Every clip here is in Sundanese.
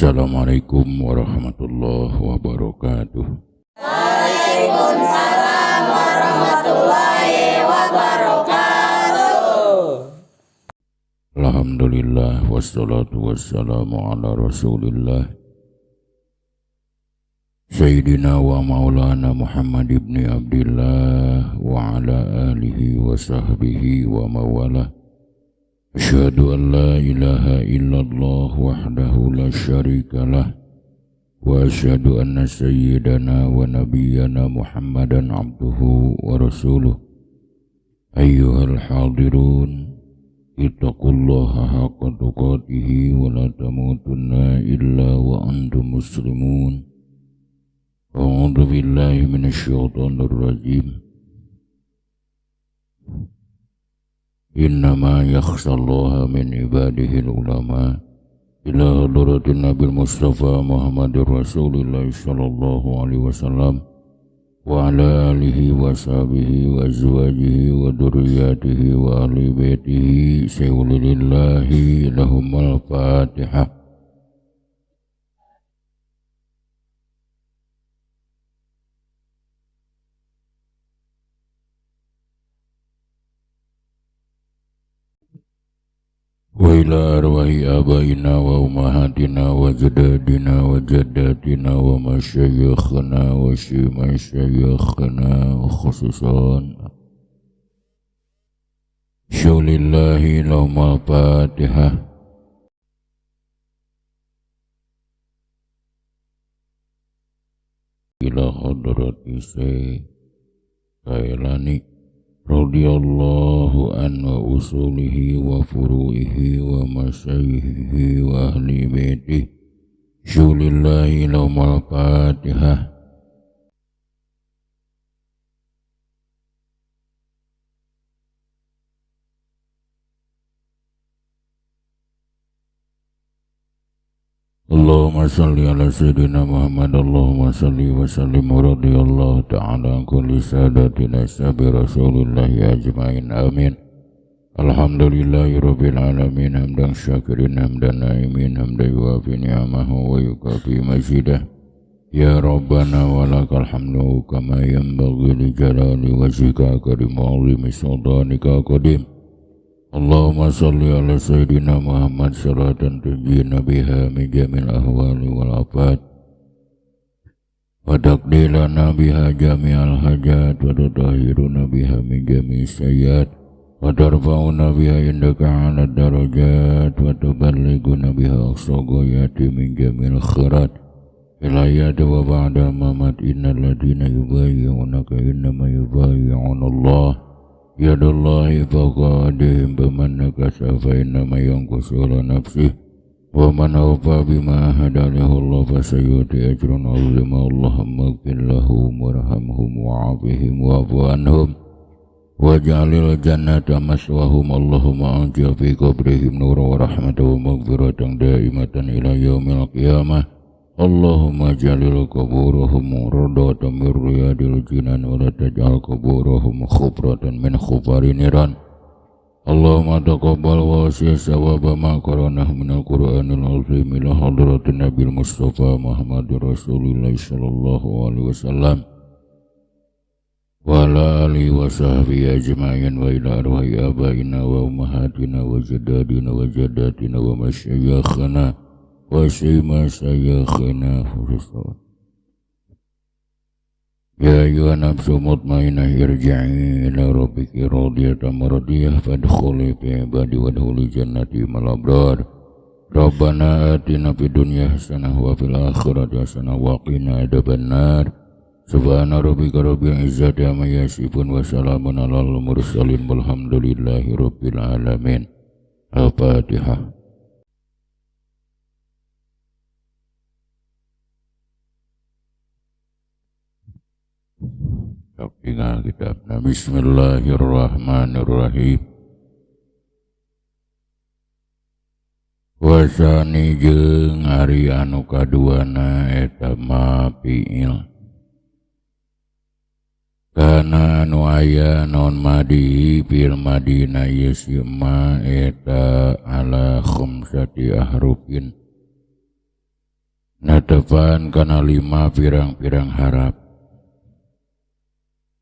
Assalamualaikum warahmatullahi wabarakatuh. Waalaikumsalam warahmatullahi wabarakatuh. Alhamdulillah wassalatu wassalamu ala Rasulillah Sayyidina wa maulana Muhammad ibni Abdillah wa ala alihi wa sahbihi wa mawalah. Asyhadu an la ilaha illallah wahdahu la syarikalah wa asyhadu anna sayyidana wa nabiyyana Muhammadan abduhu wa rasuluh. Ayyuhal hadirun, ittaqullaha haqqa tuqatihi wa la tamutunna illa wa antum muslimun. A'udzu billahi minasyaitonir rajim. Innama yakhshallaha min ibadihil ulama. Ila hadratin Nabil Mustafa Muhammadir Rasulillah sallallahu alaihi wasallam wa ala alihi wa sahbihi wa azwajihi wa dzurriyyatihi wa ahli baitihi sayyidilillahi lahumul Fatihah. Wa ila arwahi abaina wa ummahatina wa jaddadina wa jaddatina wa masyayikhna wa masyayikhna khususan syulillahi lahumul Fatihah. Ila hadrati Syekh Kailani radhiyallahu anhu wa usulihi wa furu'ihi wa masyayihi wa ahli baitihi syulillahi lahumul Fatihah. Allahumma salli ala sayyidina Muhammad. Allahumma salli wa sallim radhiyallahu ta'ala an kulli sadatina sabi rasulillahi ajmain. Amin. Alhamdulillahi rabbil alamin, hamdan syakirin, hamdan naimin, hamdan yuwafi ni'amahu wa yukafi mazidah. Ya Rabbana wa lakal hamdu kama yanbaghi li jalali wajhika karim wa azimi sultanika qadim. Allahumma salli ala sayyidina Muhammad salatan tunjina biha min jamil ahwali wal afat wa taqdilana biha jami'al hajat wa tutahhiruna biha min jami'is sayyiat wa tarfa'una biha indaka 'ala darajat wa tuballighuna biha aqsa ghayati min jamil khairat ila hayati wa ba'da mamat. Innal ladina yubayyi'unaka innama yubayyi'una Allah yadullahi fawqa aydihim faman nakasa fa innama yanqusu ala nafsihi wa man awfa bima ahada alaihi Allah fasayuti ajran 'azima. Allahumma ighfir lahum warhamhum wa'afihim wa'fu anhum waj'alil jannata maswahum. Allahumma anjil fi qabrihim nuran wa rahmatan wa maghfiratan daimatan ila yaumil qiyamah. Allahumma jalil kuburahum radatan min riyadil jinan wa la taj'al kuburahum khubratan min khufari niran. Allahumma taqabbal wa asyi sawaba ma qara'nahu minal Qur'anil azim ila hadratin Nabil Mustafa Muhammadir Rasulillah sallallahu alaihi wasallam wa ala alihi wa sahbihi ajma'in wa ila arwahi abaina wa ummahatina wa jaddadina wa jaddatina wa masyayikhina wa masyayikhina khususan. Ya ayyuhan nafsu mutmainnah irji'i ila rabbiki radiyatan mardiyah fadkhuli fi ibadi wadkhuli jannati ma'al abrar. Rabbana atina fid dunya hasanah wa fil akhirati hasanah wa qina adzabannar. Subhana rabbika rabbil izzati amma yasifun wa salamun alal mursalin walhamdulillahi rabbil alamin. Al-Fatihah. Tinggal kitabna. Bismillahirrahmanirrahim. Wasani jeung ari anu kaduana eta ma fi'il. Kana anu aya naon madi fil madina ieu si ma eta ala khamsati ahrufin. Natepan kana lima pirang-pirang harap.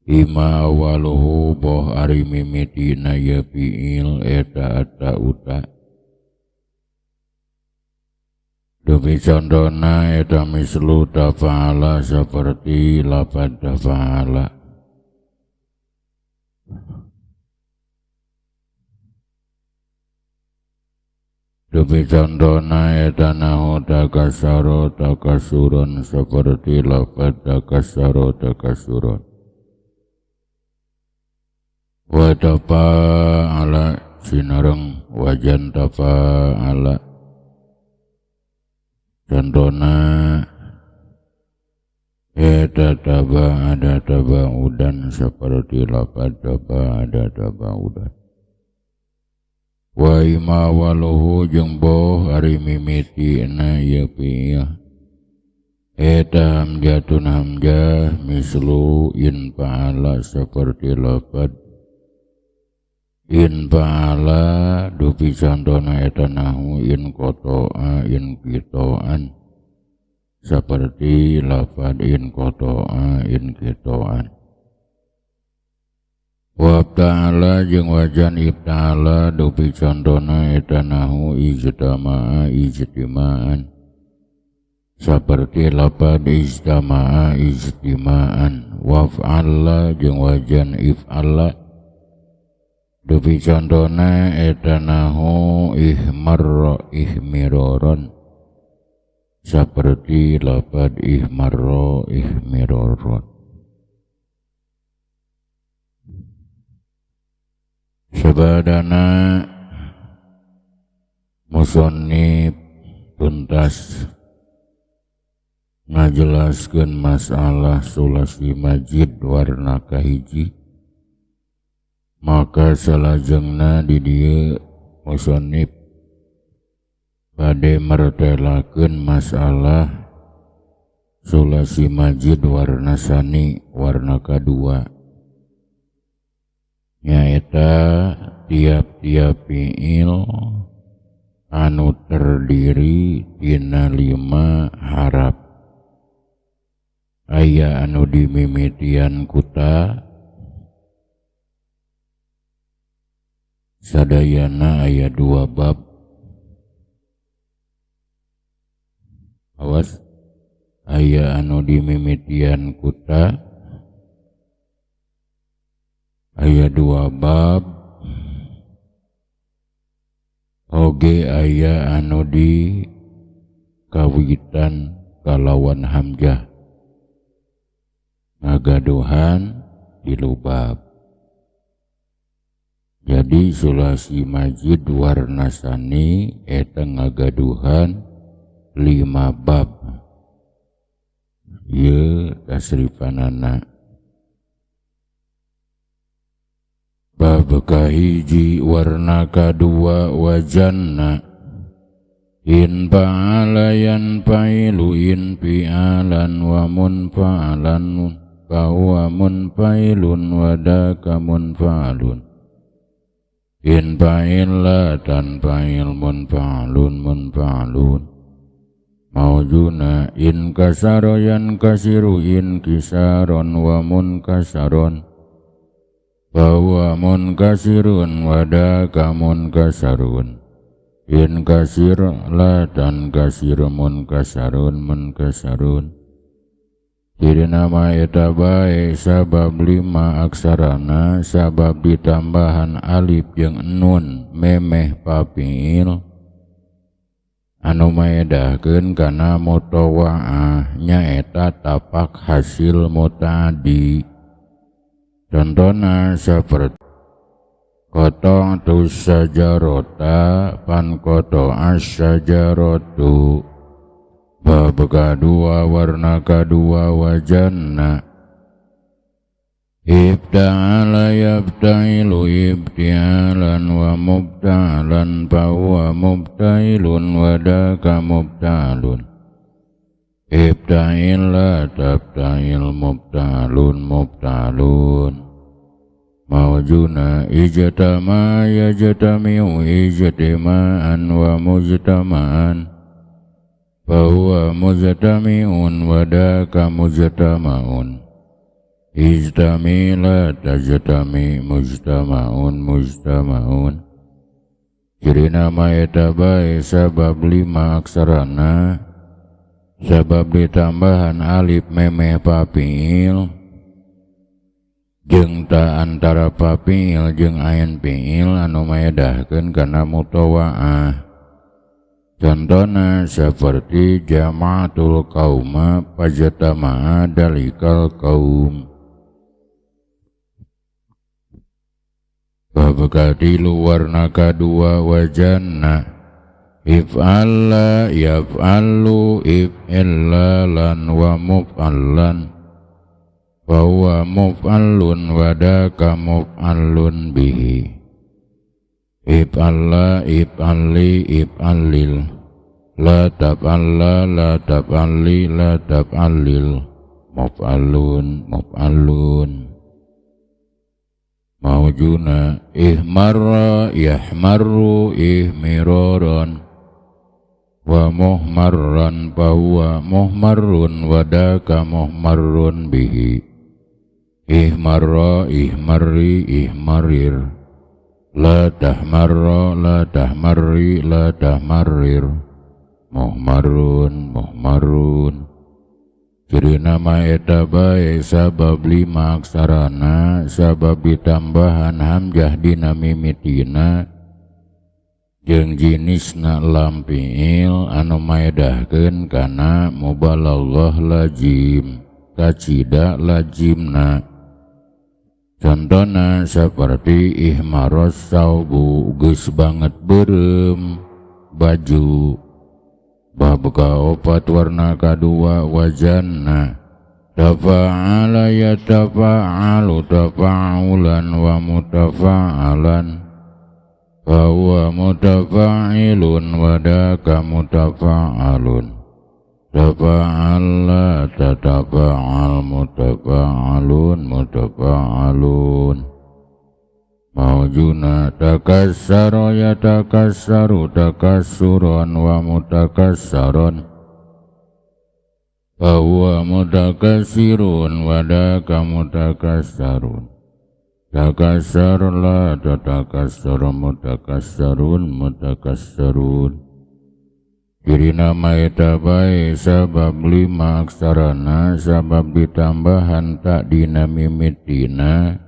Ima awaluhu boh ari mimitina ye fi'il eta ata uta. Dupi contona eta mislu tafa'ala seperti lapad tafa'ala. Dupi contona eta nahu takasaro takasuron seperti lapad takasaro takasuron. Wa tafa'ala sinareng wajan tafa'ala. Contona eta taba ada taba udan seperti lapad taba ada taba udan. Wa ima waluhu jeung boh ari mimitina ieu fi'il eta hamzatun hamzah mislu in fa'ala seperti lapad in fa'ala. Dupi contona eta nahu in qata'a in qita'an seperti lafad in qata'a in qita'an. Wa ta'ala jeung wajan ibta'ala dupi contona eta nahu ijtama'a ijtima'an seperti lafad ijtama'a ijtima'an. Wa fa'ala jeung wajan if'ala dupi contona eta nahu ihmarra ihmiroron seperti lapad ihmarra ihmiroron. Sabadana musannif tuntas ngajelaskeun masalah sulasi majid warna kahiji. Maka salajengna di dieu musannif bade mertelakeun masalah sulasi majid warna sani warna kadua, nyaeta tiap-tiap fi'il anu terdiri tina 5 harap. Aya anu dimimitian kuta sadayana aya 2 bab. Awas, aya anu dimimitian kuta aya 2 bab, oge aya anu di kawitan kalawan hamzah ngagaduhan 3 bab. Jadi sulasi majid warna sani eta ngagaduhan 5 bab. Ieu tasrifanana. Bab kahiji warna kadua wajanna in fa'ala yanfa'ilu in fi'alan wa munfa'alan fa huwa munfa'ilun wa daka munfa'alun. In fa'il la tanfa'il munfa'alun munfa'alun. Maujuna in kasaro yankasiru in kisaron wa munkasaron fa huwa munkasirun wa daka munkasarun. In kasir la tankasir munkasarun munkasarun. Jadi nama eta bae sabab 5 aksarana sabab ditambahan alif jeung nun memeh pafiil anu maedahkeun kana mutawaah nyaeta tapak hasil mutaadi. Contona saperti qata'tu sajarata pan qata'a sajaratu. Bab kadua warna kadua wajanna ibta'ala yabta'ilu ibti'alan wa mubta'alan fa huwa mubta'ilun wa daka mubta'alun. Ibta'il la tabta'il mubta'alun mubta'alun. Maujuna ijtama yajtami'u ijtima'an wa mujtama'an. Fahuwa mujtami'un wadaka mujtama'un. Ijtami la tajtami mujtama'un mujtama'un. Cirina ma eta bae sabab lima aksarana sabab ditambahan alif memeh papiil jeung ta antara papiil jeung ain piil anu maedahkeun kana mutawaah. Contohna seperti jama'atul kauma pajtama'a dalikal kaum. Bab katilu warna kadua wajanna if'alla yaf'alu if'illalan wa muf'allan fahuwa muf'alun wadaka muf'alun bihi. If'alla if'alli if'allil la taf'alla la taf'alli la taf'allil muf'alun muf'alun. Maujuna ihmarra yahmarru ihmiraran wa muhmarran fahuwa muhmarrun wadaka muhmarrun bihi. Ihmarra ihmarri ihmarir la tahmarra la tahmarri la tahmarrir muhmarrun muhmarrun. Cirina ma eta bae sabab lima aksarana sabab ditambahan hamzah dina mimitina jeung jinisna lam fiil anu maedahkeun kana mubalallah lazim kacida lazimna. Contohna seperti ihmaros saubu geus banget beureum baju. Bab kaopat warna kadua wajanna tafa'ala yatafa'alu tafa'ulan wa mutafa'alan fahuwa mutafa'ilun wadaka mutafa'alun. Tafa'ala tatafa'al mutafa'alun mutafa'alun. Maujuna takassara yatakassaru takassuran wa mutakassaran fahuwa mutakassirun wadaka mutakassarun. Takassar la tatakassar mutakassarun mutakassarun. Cirina ma eta bae sabab lima aksarana sabab ditambahan tak dina mimitina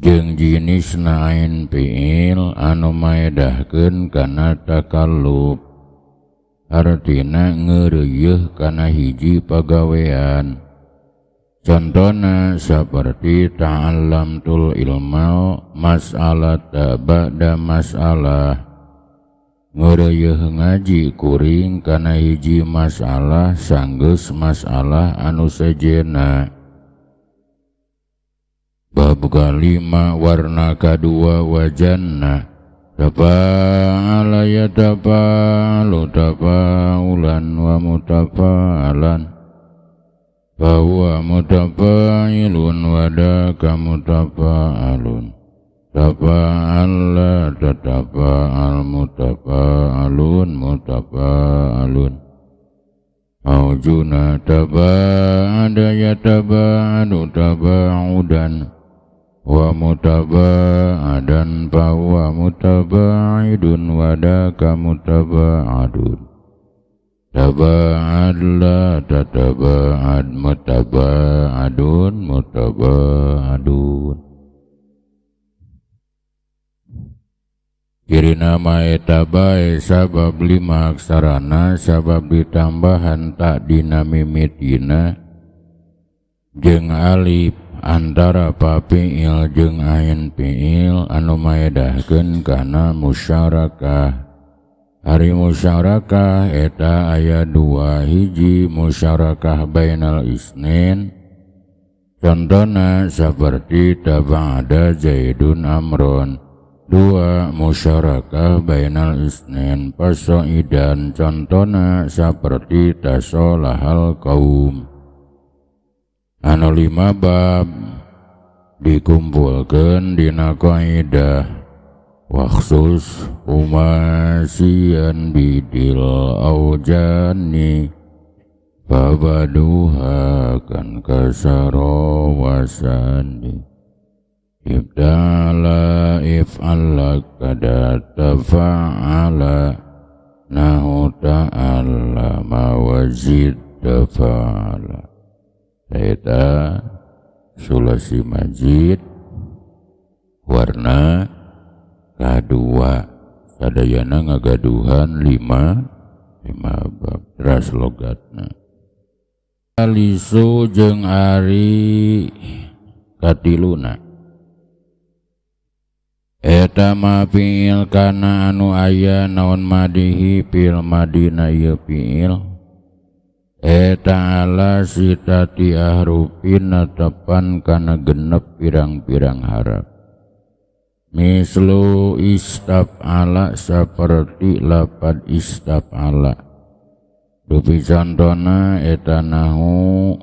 jeung jinisna ain fiil anu maedahkeun kana takallub artina ngeureuyeuh kana hiji pagawean. Contona saperti ta'allamtul ilma mas'alata ba'da mas'alah ngeureuyeuh ngaji kuring kana hiji masalah sanggeus masalah anu sejenna. Bab kalima warna kadua wajanna tafa'ala yatafa'alu tafa'ulan wa mutafa'alan fahuwa mutafa'ilun wadaka mutafa'alun. Tafa'ala tatafa'al mutafa'alun mutafa'alun. Aujuna taba'ada yataba'adu taba'udan wa mutaba'adan fahuwa mutaba'idun wadaka mutaba'adun. Taba'ad la tataba'ad mutaba'adun mutaba'adun. Cirina ma eta bae sabab lima aksarana sabab ditambahan tak dina mimitina jeung alif antara papiil jeung ain fiil anu maedahkeun kana musyarakah. Ari musyarakah eta aya dua, hiji musyarakah bainal isnin contohna saperti taba'ada Zaidun Amron. Dua musyarakah bainal isnin pasoidan contohna saperti tasolahal kaum. Anu lima bab dikumpulkeun dina kaidah Waksus umasian bidil aujani babaduha kan kasaro wasani ibdala if'ala kada tafa'ala nahu ta'ala mawazid tafa'ala. Eta sulasi majid warna kadua sadayana ngagaduhan lima bab teras logatna. Alisu jeung ari katiluna eta ma fi'il kana anu aya naon madihi fil madina ieu fi'il eta ala sitati ahrufin netepan kana genep pirang-pirang harap. Mislu istaf'ala saperti lapad istaf'ala. Dupi contona eta nahu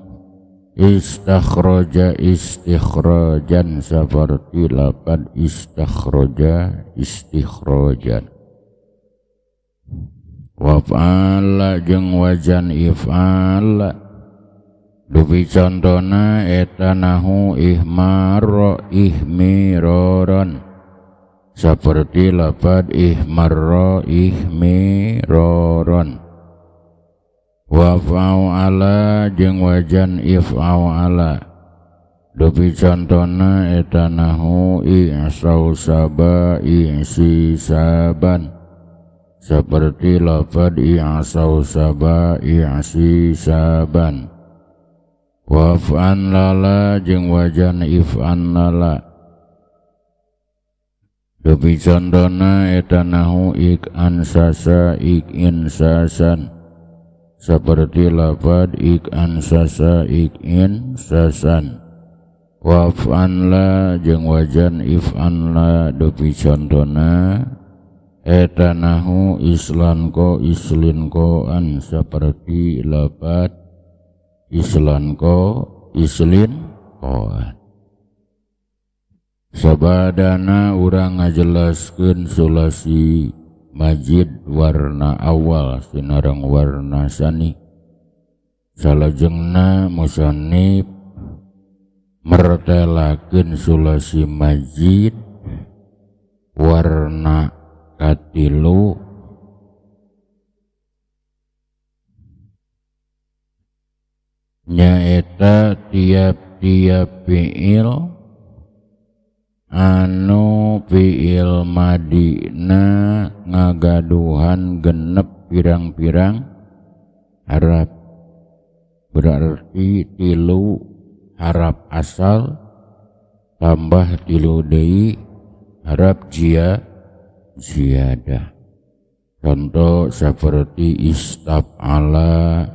istakhraja istikhrajan saperti lapad istakhraja istikhrajan. Waf'ala jeung wajan if'ala. Dupi contona eta nahu ihmarra ihmiroron seperti lapad ihmarra ihmiroron. Waf'ala jeung wajan if'ala. Dupi contona eta nahu i'sausaba i'sisaban seperti lapad i'sausaba i'sisaban. Waf'an lala jeung wajan if'an lala. Dupi contona eta nahu ik ansasa ik insasan seperti lapad ik ansasa ik insasan. Waf'an la jeung wajan if'an la. Dupi contona eta nahu islanko islinkoan seperti lapad islanko islinkoan. Sabadana urang ngajelaskeun sulasi majid warna awal sinareng warna sani. Salajengna musannif mertelakeun sulasi majid warna katilu nyaeta tiap-tiap fi'il anu fi'il madina ngagaduhan genep pirang-pirang harap, berarti tilu harap asal tambah tilu deui harap ziyadah. Contoh seperti istaf'ala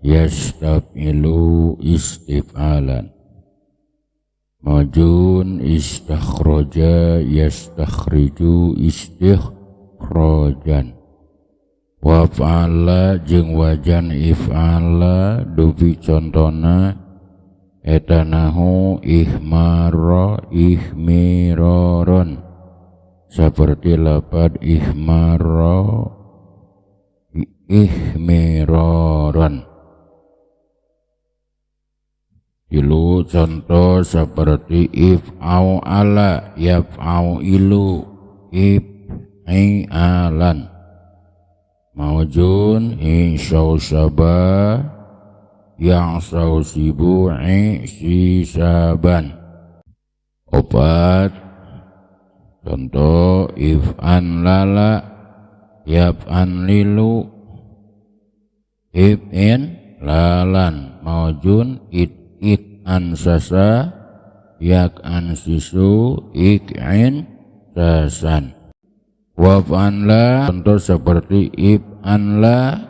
yastaf'ilu istif'alan, majun istakhraja yastakhriju istikhrajan. Waf'ala jeung wajan if'ala. Dupi contona eta nahu ihmarra ihmiroron seperti lapad ihmarra ihmiroron. Tilu contoh seperti if'au ala yaf'au ilu if'ialan, maujun insausaba ya'sausibu i'sisaban. Opat contoh if'an lala yaf'an lilu if'in lalan, maujun it ik ansasa yak ansisu ik'in sasan. Waf'an la contoh seperti if'an la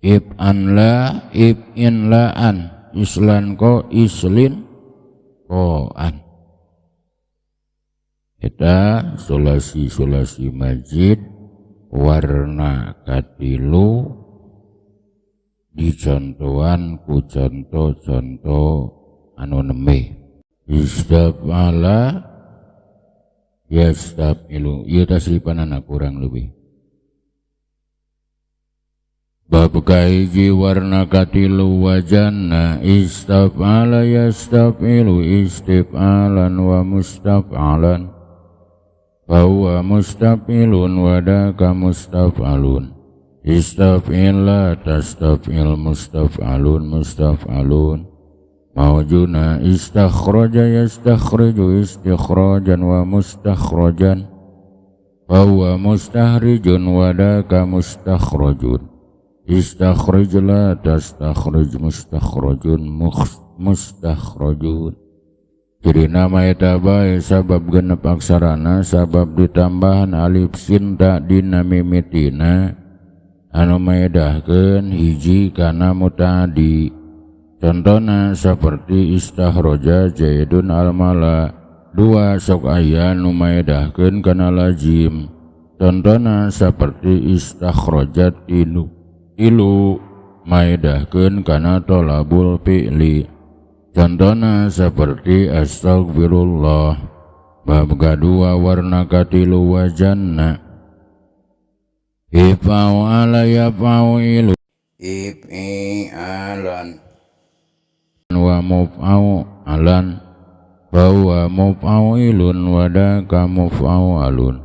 if'an la if'in laan islan ko islin koan. Eta sulasi-sulasi majid warna katilu dicontohan ku contoh-contoh anu nembe. Istaf'ala Yastafilu ieu tasrifanana kurang leuwih. Bab kahiji warna katilu wajanna istaf'ala yastafilu istif'alan wa mustaf'alan fahuwa mustaf'ilun wa daka mustaf'alun istaf'il la tastaf'il mustaf'alun mustaf'alun mawjuna istakhraja yastakhriju istikhrajan wa mustakhrajan fahuwa mustahrijun wa daka mustakhrajun istakhrij la tastakhrij mustakhrajun mustakhrajun. Jadi nama eta bae sabab genep aksarana sabab ditambahan alif sin ta dina mimitina anu maedahkeun hiji kana mutaaddi. Contona saperti istahroja jaidun almala dua sok aya nu maedahkeun kana lazim. Contona saperti istakhrajat ilu ilu maedahkeun kana tolabul fi'li. Contona saperti astagfirullah. Bab kadua warna katilu wajanna ifa'ala yafa'u If'alan wa muf'alan fahuwa muf'ailun wa daka muf'alun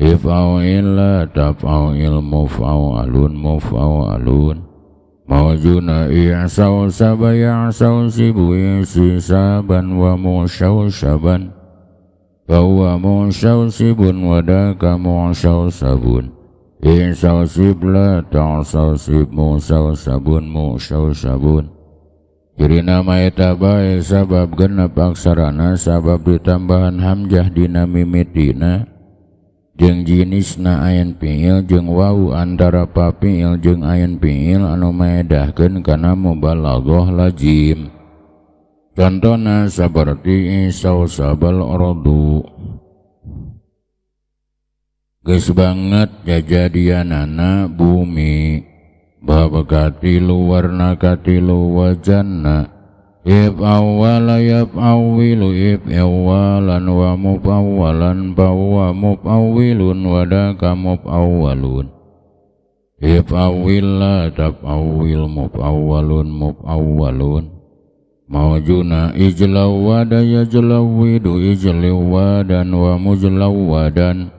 if'ail la taf'ail muf'alun muf'alun mawjuna i'saw saba ya'saw sibu saban wa mu'syaw saban fahuwa mu'syaw sibun wa daka mu'syaw sabun i'saw sib la ta'saw sib mu'syaw sabun mu'syaw sabun. Ciri nama eta bae sabab genep aksarana sabab ditambahan hamzah dina mimitina jeung jinisna ain fi'il jeung wau antara pa fi'il jeung ain fi'il anu maedahkeun kana mubalaghah lazim. Contona saperti isau sabal ardu geus banget jajadianana bumi. Bab katilu warna katilu wajanna if awwala yaf'awilu if awalan wa mufawwalan fa huwa mufawwilun wa daka mufawwalun if awil la tafawwil mufawwalun mufawwalun mawjuna ijlawada yajlawidu ijlawadan wa mujlawadan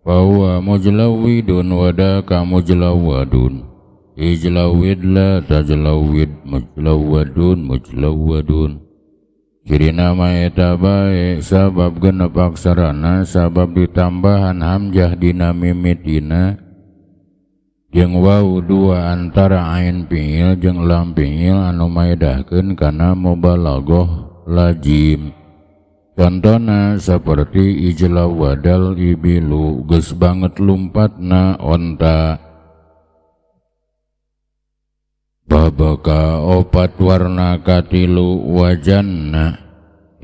fa huwa mujlawidun wa daka mujlawadun ijlawid la tajlawid mujlawadun mujlawadun. Ciri nama eta bae sabab genep aksarana sabab ditambahan hamzah dina mimitina jeung wau dua antara ain fi'il jeung lam fi'il anu maedahkeun kana mubalaghah lazim. Contona saperti ijlawadal ibilu geus banget lumpatna onta. Babaka opat warna katilu wajanna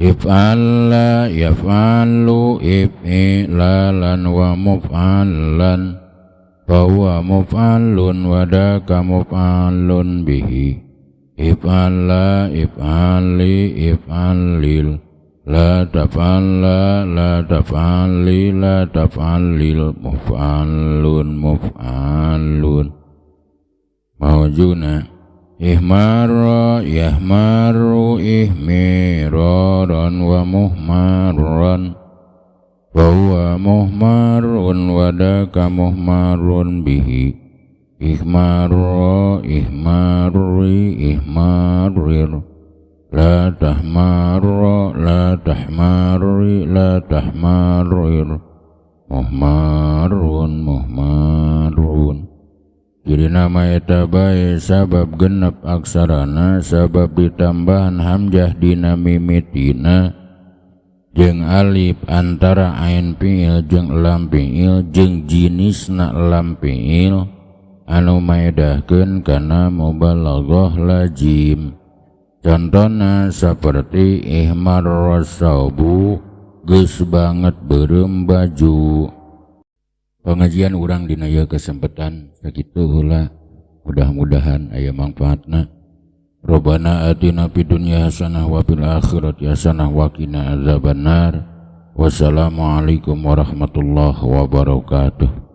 if'alla yaf'alu if'ilalan wa muf'alan fahuwa muf'alun wa daka muf'alun bihi if'alla if'ali if'alil la taf'alla la taf'ali la taf'alil muf'alun muf'alun mawjuna ihmarra yahmaru ihmiraran wa muhmarran fahuwa muhmarun wa daka muhmarun bihi ihmarra ihmarri ihmarir la tahmarra la tahmarri la tahmarir muhmarun muhmarun. Jadi nama eta bae sabab genep aksarana sabab ditambahan hamzah dina mimitina jeung alif antara ain fi'il jeung lam fi'il jeung jinisna lam fi'il anu maedahkeun kana mubalaghah lazim. Contona saperti ihmarra saubu geus banget beureum baju. Pengajian urang dina ieu kesempatan sakitu heula, mudah-mudahan aya manfaatna. Robbana atina fid dunya hasanah wa fil akhirati hasanah wa qina adzabannar. Wassalamualaikum warahmatullahi wabarakatuh.